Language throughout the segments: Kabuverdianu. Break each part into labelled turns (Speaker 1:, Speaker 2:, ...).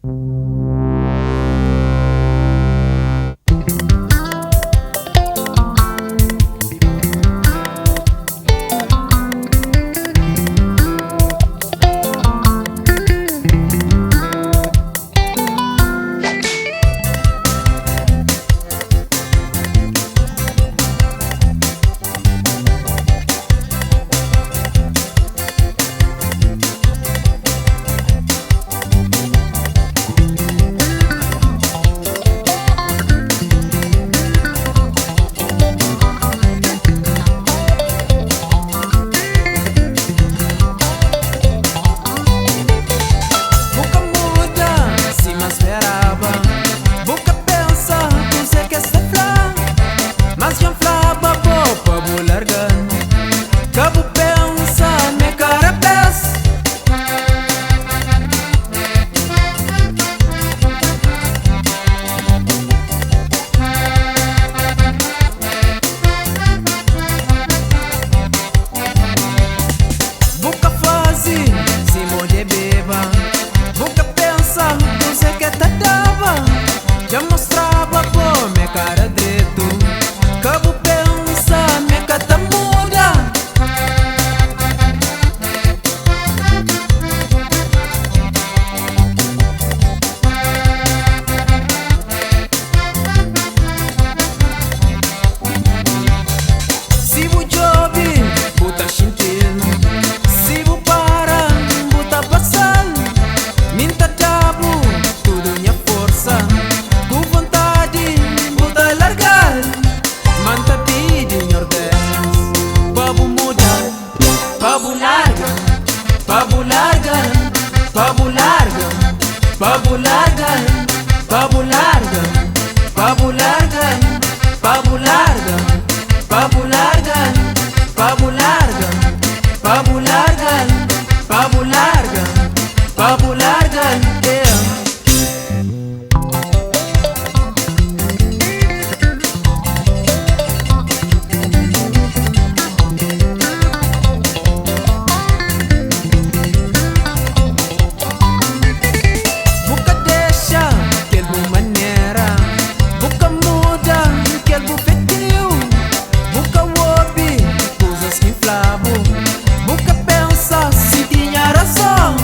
Speaker 1: Bu ka muda sima speraba. Bu ka pensa kuzê ki es ta fla. Mas dja N flaba bo pa bu larga-m. Ka bu pensa m'é ka rabés. Bu ka faze sima u debeba. Bu ka pensa kuzê ke ta daba. Dja N mostraba bo m'é kara dretu. Ka bu pensa m'é ka ta muda. Si bu djobe, bu ta xinti-l. Si bu para, bu ta pasa-l. Mi N ta da-bu tudu nha forsa. Ku vontadi bu ta larga-l. Ma N ta pidi Nhordés pa bu muda, pa bu larga, pa bu larga-l, pa bu larga, pa bu larga-l, pa bu larga, pa bu larga-l, pa bu larga, pa bu larga-l, pa bu larga, pa bu larga-l, pa bu larga, pa bu larga-l, yeah. Bu ka dexa kel bu manera. Bu ka muda kel bu fetiu. Bu ka obi kuzas ki N fla-bu. Bu ka pensa si tinha razon.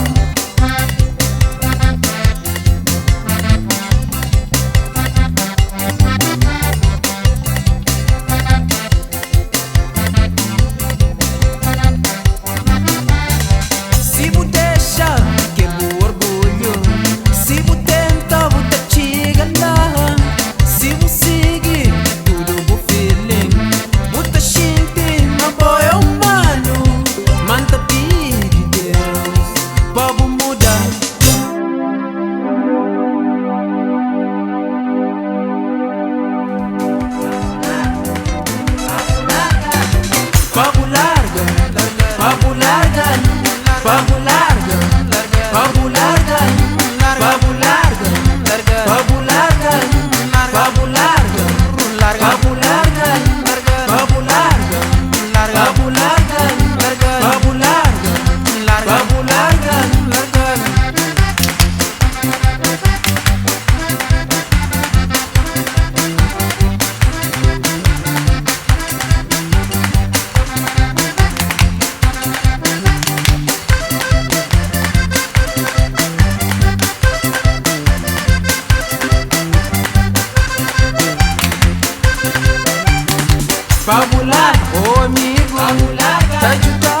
Speaker 1: Si bu dexa kel bu orgulhu. Si bu tenta bu ta txiga la. Si bu sigi tudu bu feeling. Bu ta xinti ma bo é umanu. Ma N ta pidi Deus pa bu muda. Pa bu larga, pa bu larga, pa bu larga, pa bu larga, pa bu larga, pa bu larga, pa bu larga, pa bu larga, pa bu larga, pa bu larga, pa bu larga, pa bu larga. Pa bu larga, oh amigu, ta djuda.